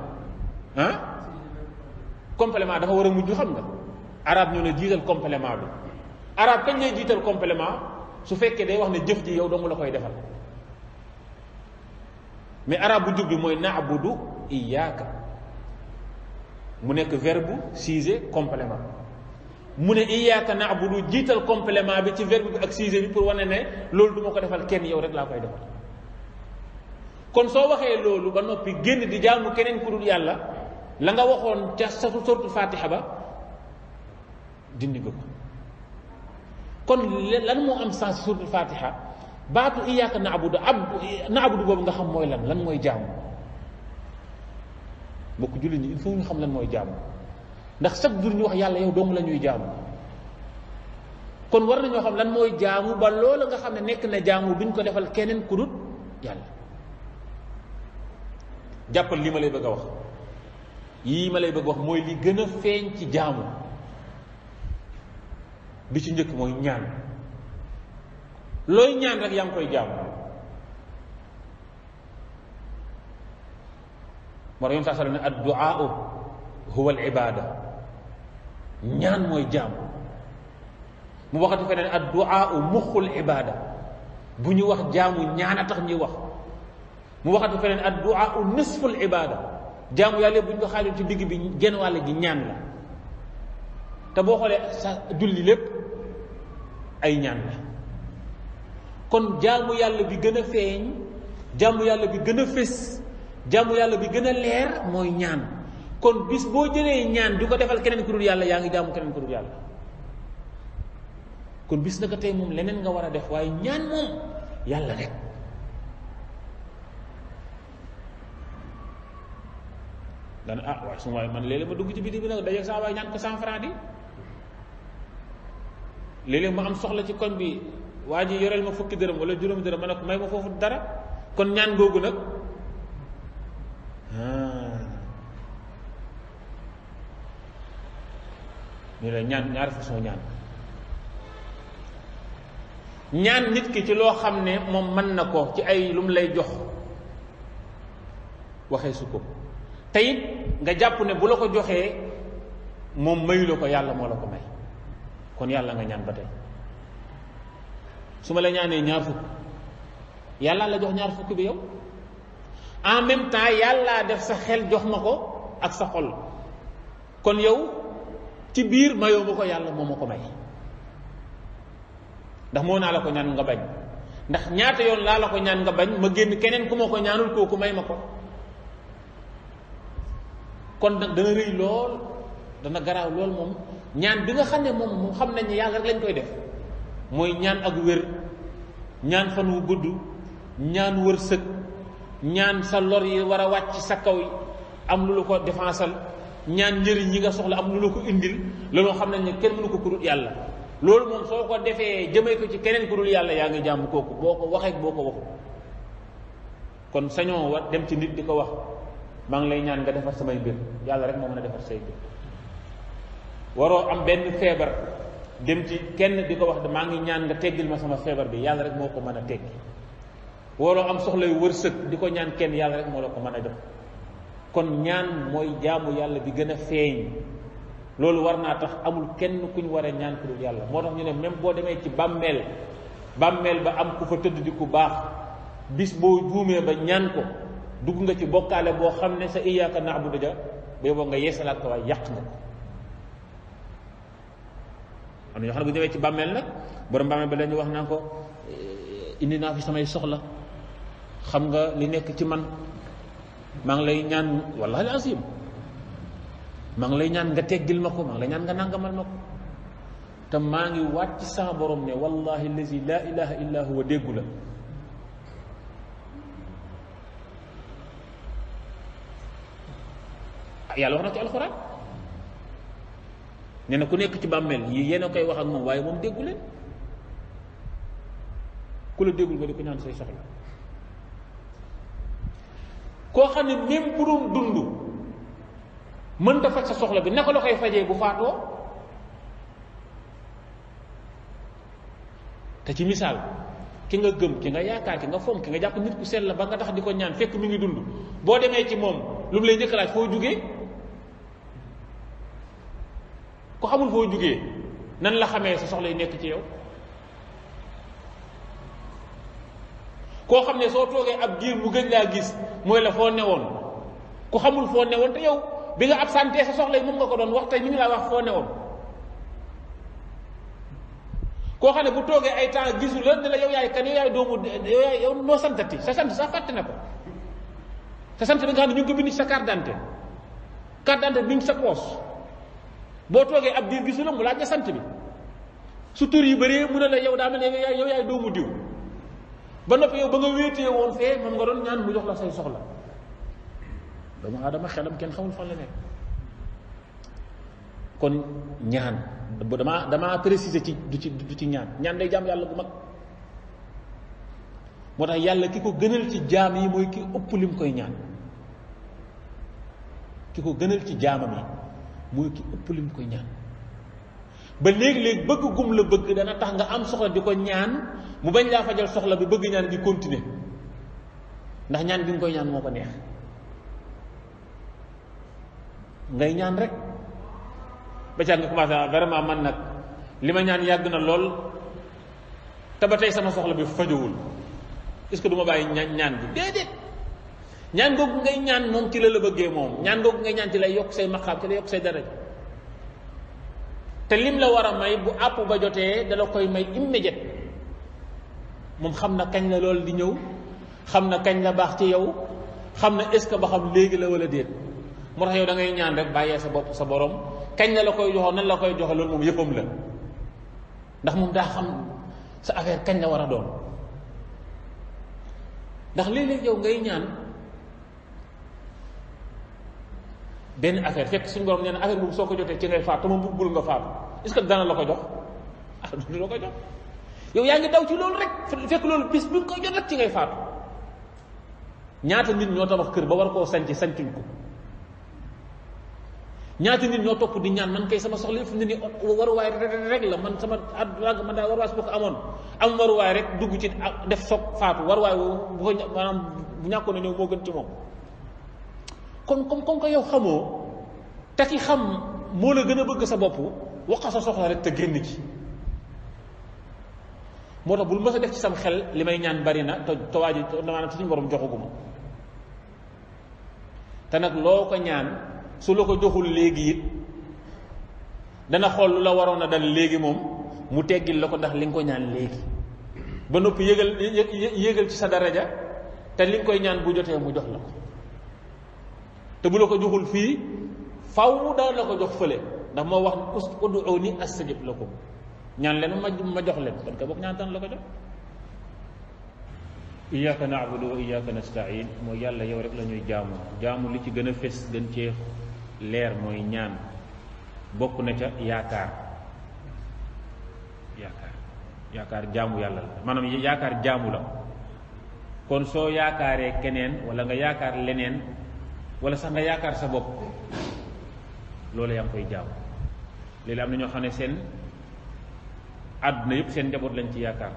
complément dafa war a mujj xam nga arab ñu ne jiital complément bi arab kañ lay jiital complément su fekkee day wax ne jëf ji yow dong la koy defal mais arab bu jub bi mooy na'budu iyyaka mu nekk verbe sujet complément mu ne iyyaka na'budu jiital complément bi ci verbe bi ak sujet bi pour wane ne loolu du ma ko defal kenn yow rek laa koy defal. kon soo waxee loolu ba noppi génn di jaamu keneen ku dul yàlla la nga waxoon ca sa sortu Fatiha ba dindi nga ko. kon lan moo am sens sortu Fatiha baatu iyyaka na'budu boobu nga xam mooy lan mooy jaamu. mbokk jullit ñi il faut ñu xam lan mooy jaamu ndax chaque jour ñu wax yàlla yow dong la ñuy jaamu kon war nañoo xam lan mooy jaamu ba loola nga xam ne nekk na jaamu duñ ko defal keneen ku dul yàlla. jàppal li ma lay bëgg a wax yii ma lay bëgg a wax mooy li gën a feeñ ci jaamu bi ci njëkk mooy ñaan looy ñaan rek yaa ngi koy jaamu. moo tax yoon saa sala ne ad-du'aa huwa al-ibaada ñaan mooy jaamu. mu waxati feneen ad-du'aa muxul ibaada bu ñu wax jaamu ñaan a tax ñuy wax. mu waxati feneen ad-du'aa nisful ibaada jaamu yàlla bu ñu ko xaajoon ci digg bi genn wàll gi ñaan la te boo xoolee sa julli lépp ay ñaan la. kon jaamu yàlla bi gën a feeñ jaamu yàlla bi gën a fés jaamu yàlla bi gën a leer mooy ñaan. kon bis boo jëlee ñaan di ko defal keneen ku dul yàlla yaa ngi jaamu keneen ku dul yàlla. kon bis naka tey moom leneen nga war a def waaye ñaan moom yàlla rek. dana waaye su ma man léeg-léeg ma dugg ci biti bi nag dajeeg saa waay ñaan ko 100 francs di léeg-léeg ma am soxla ci koñ bi waa ji yoreel ma fukki dërëm wala juróomi dërëm ma ne ko may ma foofu dara kon ñaan googu nag ñu ne ñaan ñaari façon ñaan nit ki ci loo xam ne moom mën na ko ci ay lu mu lay jox waxee su ko te it nga jàpp ne bu la ko joxee moom mayu la ko yàlla moo la ko may kon yàlla nga ñaan ba tey su ma la ñaanee ñaar fukk yàlla la jox ñaar fukk bi yow en même temps yàllaa def sa xel jox ma ko ak sa xol kon yow ci biir mayoo ma ko yàlla moo ma ko may ndax moo naa la ko ñaan nga bañ ndax ñaata yoon laa la ko ñaan nga bañ ma génn keneen ku ma ko ñaanul kooku may ma ko kon nag dana rëy lool dana garaaw lool moom ñaan bi nga xam ne moom xam nañ ne yàlla rek lañ koy def mooy ñaan ak wér ñaan fan wu gudd ñaan wërsëg ñaan sa lor yi war a wàcc sa kaw yi am lu la ko défensal ñaan njëriñ yi nga soxla am lu la ko indil loolu xam nañ ne kenn mënu ko kudul yàlla loolu moom soo ko defee jëmee ko ci keneen kudul yàlla yaa ngi jàmm kooku boo ko waxee boo ko waxu kon sañoo war dem ci nit di ko wax maa ngi lay ñaan nga defar samay mbir yàlla rek moo mën a defar say mbir waroo am benn feebar dem ci kenn di ko wax maa ngi ñaan nga teggil ma sama feebar bi yàlla rek moo ko mën a teggi waroo am soxla yu wërsëg di ko ñaan kenn yàlla rek moo la ko mën a jox kon ñaan mooy jaamu yàlla bi gën a feeñ loolu war naa tax amul kenn ku ñu war a ñaan ku dul yàlla moo tax ñu ne même boo demee ci bàmmeel ba am ku fa tëdd di ku baax bis boo juumee ba ñaan ko dugg nga ci bokkaale boo xam ne sa iyyaka na'budu ja ba boo nga yeesalaat ko waaye yàq nga ko am na ñoo xam ne bu ñëwee ci bàmmeel nag borom bàmmeel ba dañuy wax naan ko indi naa fi samay soxla xam nga li nekk ci man maa ngi lay ñaan wallahi al-azim maa ngi lay ñaan nga teggil ma ko maa ngi lay ñaan nga nangamal ma ko te maa ngi wàcc sama borom ne wallahi allazi la ilaha illa huwa déggu la yàlla wax na ci alxuraan nee na ku nekk ci bàmmeel yi yéen a koy wax ak moom waaye moom déggu leen ku la déggul nga di ko ñaan say soxla koo xam ne même bu doon dund mënta faj sa soxla bi naka la koy fajee bu faatoo te ci misaal ki nga gëm ki nga yaakaar ki nga fonk ki nga jàpp nit ku sell la ba nga tax di ko ñaan fekk mi ngi dund boo demee ci moom lu mu lay njëkk laaj foo jugee ku xamul foo jugee nan la xamee sa soxla yi nekk ci yow koo xam ne soo toogee ab diir mu gëj laa gis mooy la foo newoon ku xamul foo newoon te yow bi nga absenté sa soxla yi moom nga ko doon wax tey mi ngi laa wax foo newoon koo xam ne bu toogee ay temps gisu la ne la yow yaay kan, yow yaay doomu yow noo santati, sa sant sax fàtte na ko, sa sant bi nga xam ne ñu ngi ko bind ci sa carte d'identité bi ngi sa poos, boo toogee ab diir gisu la mu laaj la sant bi, su tur yi bëree mu ne la yow daa mel ne yow yaay doomu diw, ba noppi yow ba nga wéetee woon fee moom nga doon ñaan mu jox la say soxla. doomu aadama xelam kenn xamul fan la nekk. kon ñaan damaa préciser ci du ci ñaan day jaam yàlla bu mag. moo tax yàlla ki ko gënal ci jaam yi mooy ki ëpp lim koy ñaan, ki ko gënal ci jaamam yi mooy ki ëpp lim koy ñaan. ba léegi-léegi bëgg gum la bëgg dana tax nga am soxla di ko ñaan mu bañ laa fajal soxla bi, bëgg ñaan di continuer ndax ñaan gi nga koy ñaan moo ko neex. ngay ñaan rek ba ca nga commencé vraiment man nag li ma ñaan yàgg na lool te ba tey sama soxla bi fajowul, est-ce que du ma bàyyi ñaan bi? déedéet. ñaan googu ngay ñaan moom ci la bëggee moom, ñaan googu ngay ñaan ci lay yokk say maqaam, ci lay yokk say daraja, te lim la war a may bu àpp ba jotee dala koy may immédiat. moom xam na kañ la loolu di ñëw, xam na kañ la baax ci yow, xam na est-ce que ba xam léegi la wala déet. moo tax yow da ngay ñaan rek bàyyee sa bopp sa borom, kañ la koy joxoon nan la koy joxe loolu moom yëppam la, ndax moom daa xam sa affaire kañ la war a doon. ndax léeg-léeg yow ngay ñaan benn affaire fekk suñu borom nee na affaire boobu soo ko jotee ci ngay faatu, te moom bëggul nga faatu, est-ce que dana la ko jox? du la ko jox. yow yaa ngi daw ci loolu rek fekk loolu bis bi nga koy jot rek ci ngay faatu. ñaata nit ñoo tabax kër ba war koo sancuñ ko, ñaata nit ñoo topp di ñaan man kay sama soxla fu mu ne nii waruwaay rek la, man sama àdduna man daal waruwaay su ko amoon am waruwaay rek dugg ci def soog faatu, waruwaay bu ko maanaam bu ñàkkoon a ñëw moo gën ci moom. kon comme que yow xamoo te ki xam moo la gën a bëgg sa bopp, wax sa soxla rek te génn ci. moo tax bul mës a def ci sam xel li may ñaan bari na te waa ji maanaam suñu borom joxaguma. te nag loo ko ñaan su la ko joxul léegi it dana xool lu la waroon a dal léegi moom mu teggil la ko, ndax li nga ko ñaan léegi ba noppi yégal ci sa daraja, te li nga koy ñaan bu jotee mu jox la ko. te bu la ko joxul fii faw daan la ko jox fële, ndax moo wax ud'uuni astajib lakum, ñaan leen ma jox leen, kon ka bokk ñaan tan la ko jox. iyyaka na'budu wa iyyaka nasta'in mooy yàlla yow rek la ñuy jaamu li ci gën a fés gën cee leer mooy ñaan. bokk na ca yaakaar jaamu yàlla la, maanaam yaakaar jaamu la. kon soo yaakaaree keneen wala nga yaakaar leneen wala sax nga yaakaar sa bopp, loolu yaa ngi koy jaamu. léegi am na ñoo xam ne seen àdduna yëpp seen njaboot lañ ci yaakaar,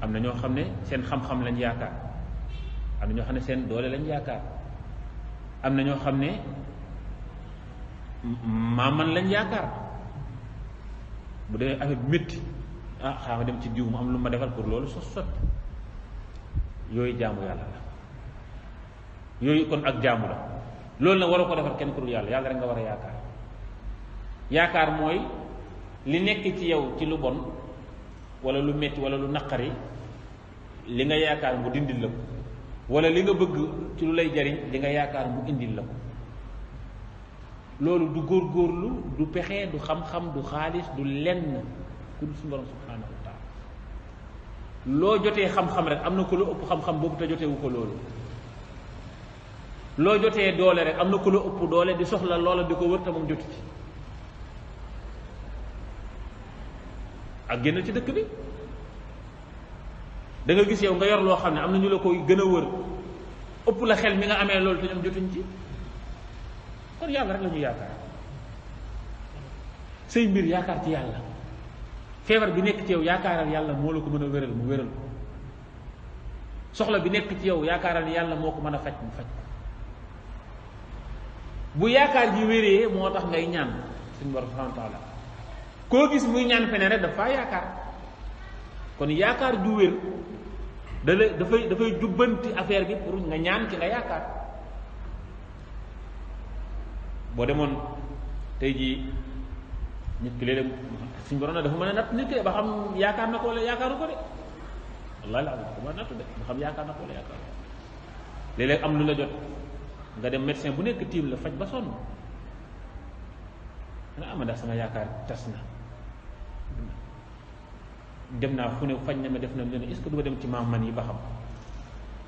am na ñoo xam ne seen xam-xam lañ yaakaar, am na ñoo xam ne seen doole lañ yaakaar, am na ñoo xam ne maaman lañ yaakaar. bu demee affaire bi métti xaaral ma dem ci diw mu am lu ma defal pour loolu sot yooyu jaamu yàlla la. yooyu kon ak jaamu la. loolu nag waroo ko defal kenn ku dul yàlla, yàlla rek nga war a yaakaar. yaakaar mooy li nekk ci yow ci lu bon wala lu metti wala lu naqari, li nga yaakaar mu dindil la ko, wala li nga bëgg ci lu lay jariñ li nga yaakaar mu indil la ko. loolu du góorgóorlu, du pexe, du xam-xam, du xaalis, du lenn ku dul suñu borom subhanahu wa taala. loo jotee xam-xam rek am na ko la ëpp xam-xam boobu te jotewu ko loolu. loo jotee doole rek am na ko la ëpp doole di soxla loola di ko wër te moom jotu ci. ak génn ci dëkk bi da nga gis yow nga yor loo xam ne am na ñu la koy gën a wër ëpp la xel mi nga amee loolu te ñoom jotuñ ci. kon yàlla rek la ñu yaakaar. say mbir yaakaar ci yàlla. feebar bi nekk ci yow yaakaaral yàlla moo la ko mën a wéral mu wéral ko. soxla bi nekk ci yow yaakaaral yàlla moo ko mën a faj mu faj ko. bu yaakaar ji wéree moo tax ngay ñaan suñu borom subhanahu wa taala. koo gis muy ñaan feneen rek dafa yaakaar. kon yaakaar ju wér dafay jubbanti affaire bi pour nga ñaan ci nga yaakaar. boo demoon tey jii nit ki léeg-léeg suñu borom dafa mën a natt nit ki ba xam yaakaar na ko wala yaakaaru ko de wallaahi la dafa mën a natt de ba xam yaakaar na ko wala yaakaaru ko léeg-léeg am lu la jot nga dem médecin bu nekk tiim la faj ba sonn nga ama daal sama yaakaar tas na dem naa fu ne faj na ma def na ne est-ce que du ma dem ci maam man yi ba xam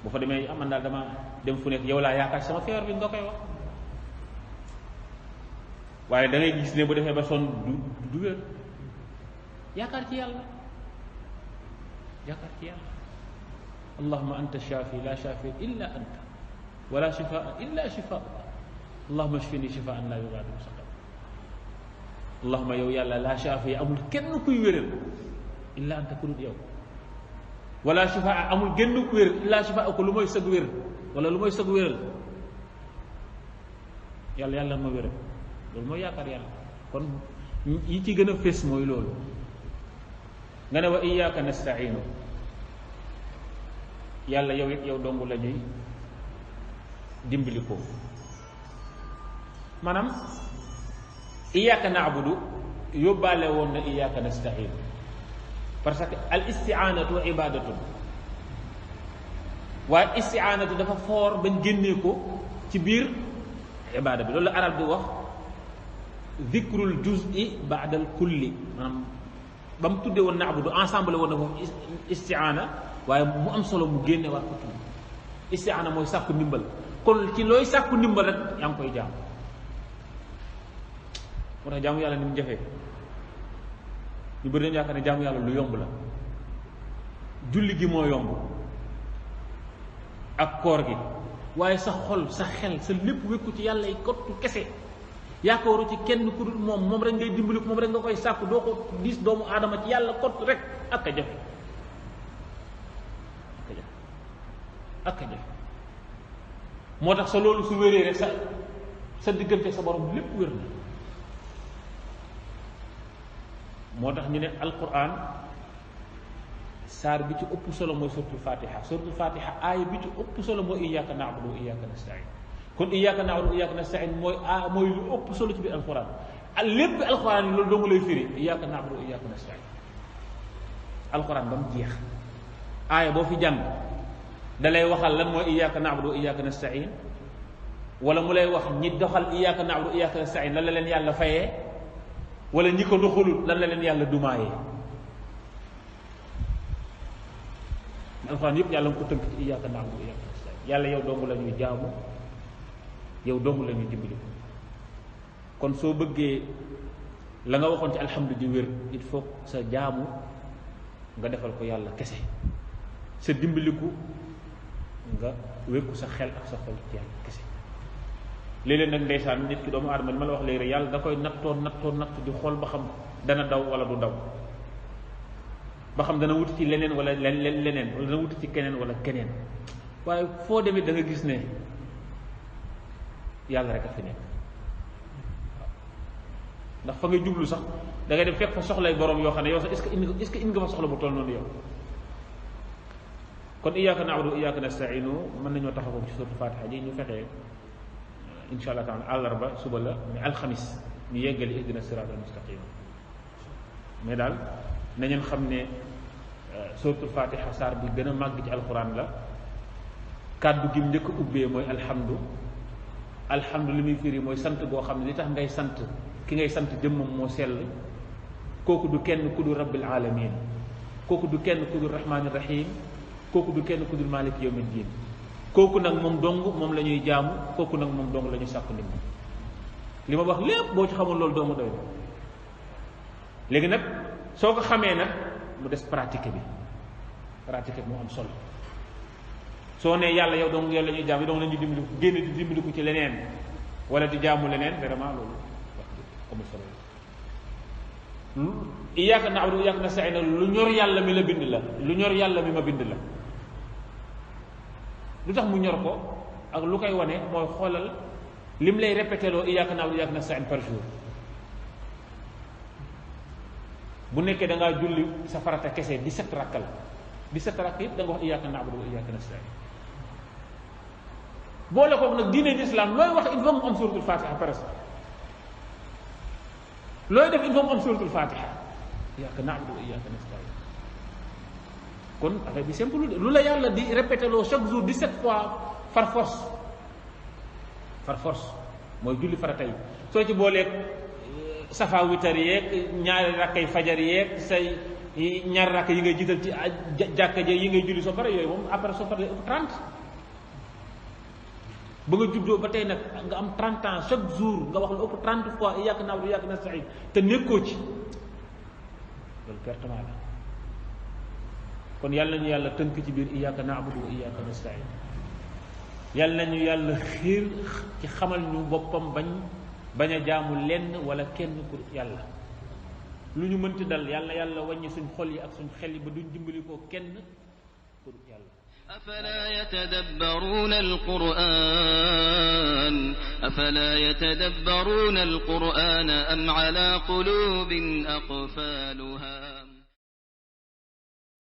bu fa demee aman daal dama dem fu nekk yow laa yaakaar sama feebar bi nga koy wax waaye da ngay gis ne bu defee ba sonn du wér yaakaar ci yàlla yaakaar ci yàlla allahumma anta shafi la shafi illa anta wala shifaa illa shifaa allahumma shfini shifaan la yughadiru saqama allahumma yow yàlla la shafi amul kenn kuy wéral illa anta ku dul yow wala shifaa amul genn ku wér illa shifaa ko lu mooy sëg wér wala lu mooy sëg wéral yàlla yàlla ma wéral loolu mooy yaakaar yàlla kon yi ci gën a fés mooy loolu nga ne wa iyyaka nasta'inu yàlla yow it yow dong la ñuy dimbali ko maanaam iyyaka na'budu yóbbaale woon na iyyaka nasta'inu parce que al isti'anatu ibadatun waaye isti'anatu dafa foor bañ génnee ko ci biir ibada bi loolu la arab di wax dhikrul juz'i ba'da al kulli maanaam ba mu tuddee woon na'budu ensemble woon na foofu isti'ana waaye mu am solo mu génne war ko tudd isti'ana mooy sàkku ndimbal kon ci looy sàkku ndimbal rek yaa ngi koy jaam moo tax jaamu yàlla ni mu jafee ñu bëri dañu yaakaar ne jaamu yàlla lu yomb la julli gi moo yomb ak koor gi waaye sa xol sa xel sa lépp wékku ci yàlla yi kottu kese yaakaaru ci kenn ku dul moom rek ngay dimbali ko moom rek nga koy sàkku doo ko diis doomu aadama ci yàlla kott rek ak a jafe ak a jafe moo tax sa loolu su wéree rek sa diggante sa borom lépp wér na moo tax ñu ne alquran saar bi ci ëpp solo mooy suratul fatiha suratul fatiha aaya bi ci ëpp solo mooy iyyaka na'budu wa iyyaka nasta'in kon iyyaka na'budu wa iyyaka nasta'in mooy lu ëpp solo ci biir alquran lépp alquran yi loolu dong lay firi iyyaka na'budu wa iyyaka nasta'in alquran ba mu jeex aaya boo fi jàng da lay waxal lan mooy iyyaka na'budu wa iyyaka nasta'in wala mu lay wax ñi doxal iyyaka na'budu wa iyyaka nasta'in lan la leen yàlla fayee wala ñi ko doxalul lan la leen yàlla dumaayee alxuraan yëpp yàlla nga ko tënk ci iyyaka na'budu wa iyyaka nasta'in yàlla yow dong la ñuy jaamu yow dong la ñuy dimbali ko kon soo bëggee la nga waxoon ci alhamdu ji wér il faut sa jaamu nga defal ko yàlla kese sa dimbaliku nga wékku sa xel ak sa xol ci yàlla kese léeg-léeg nag ndeysaan nit ki doomu aadama li ma la wax léegi rek yàlla da koy natt di xool ba xam dana daw wala du daw ba xam dana wuti ci leneen wala leneen wala dana wuti ci keneen wala keneen waaye foo demee da nga gis ne yàlla rek a fi nekk ndax fa ngay jublu sax da ngay dem fekk fa soxlay borom yoo xam ne yow sax est-ce que indi nga fa soxla bu toll noonu yow kon iyyaka na'budu wa iyyaka nasta'inu mën nañoo taxaw ci suratul fatiha ji ñu fexee insha allah taala àllarba suba la mais alxamis ñu yeggali ihdina siratal mustaqim mais daal nañu xam ne suratul fatiha saar bi gën a màgg ci alquran la kàddu gi mu njëkk a ubbee mooy alhamdu li muy firi mooy sant goo xam ne li tax ngay sant ki ngay sant jëmmam moo sell kooku du kenn ku dul rabbil alamin kooku du kenn ku dul rahmanir rahim kooku du kenn ku dul malik yawmiddin kooku nag moom dong moom la ñuy jaamu kooku nag moom dong la ñuy sàkku ndimbal li ma wax lépp boo ci xamul loolu doomu doy na léegi nag soo ko xamee nag mu des pratique bi moo am solo soo nee yàlla yow dong yow la ñuy jaam yow dong la ñuy dimbali ko génn di dimbali ko ci leneen wala di jaamu leneen vraiment loolu wax dëgg amul solo iyyaka na'budu wa iyyaka nasta'in lu ñor yàlla mi la bind la lu ñor yàlla mi ma bind la lu tax mu ñor ko ak lu koy wane mooy xoolal lim lay répété loo iyyaka na'budu wa iyyaka nasta'in par jour bu nekkee da ngaa julli sa farata kese 17 rakk la 17 rakk yëpp da nga wax iyyaka na'budu wa iyyaka nasta'in boole koog nag diine l'islam looy wax il faut mu am suratul fatiha presque looy def il faut mu am suratul fatiha iyyaka na'budu wa iyyaka nasta'in kon affaire bi simple lu la yàlla di répété loo chaque jour 17 fois par force mooy julli farata yi soo ci booleeg safa witar yeeg ñaari rakkay fajar yeeg say ñaari rakk yi ngay jiital ci jàkka ja yi ngay julli soo pare yooyu moom après soo pare 30 ba nga juddoo ba tey nag nga am 30 ans chaque jour nga wax lu ëpp 30 fois iyyaka na'budu wa iyyaka nasta'in te nekkoo ci loolu pertement la kon yàlla nañu yàlla tënk ci biir iyyaka na'budu wa iyyaka nasta'in yàlla nañu yàlla xiir ci xamal ñu boppam bañ a jaamu lenn wala kenn pour yàlla lu ñu mënti dal yàlla wàññi suñ xol yi ak suñ xel yi ba duñ dimbali ko kenn pour yàlla.
أفلا يتدبرون القرآن أم على قلوب أقفالها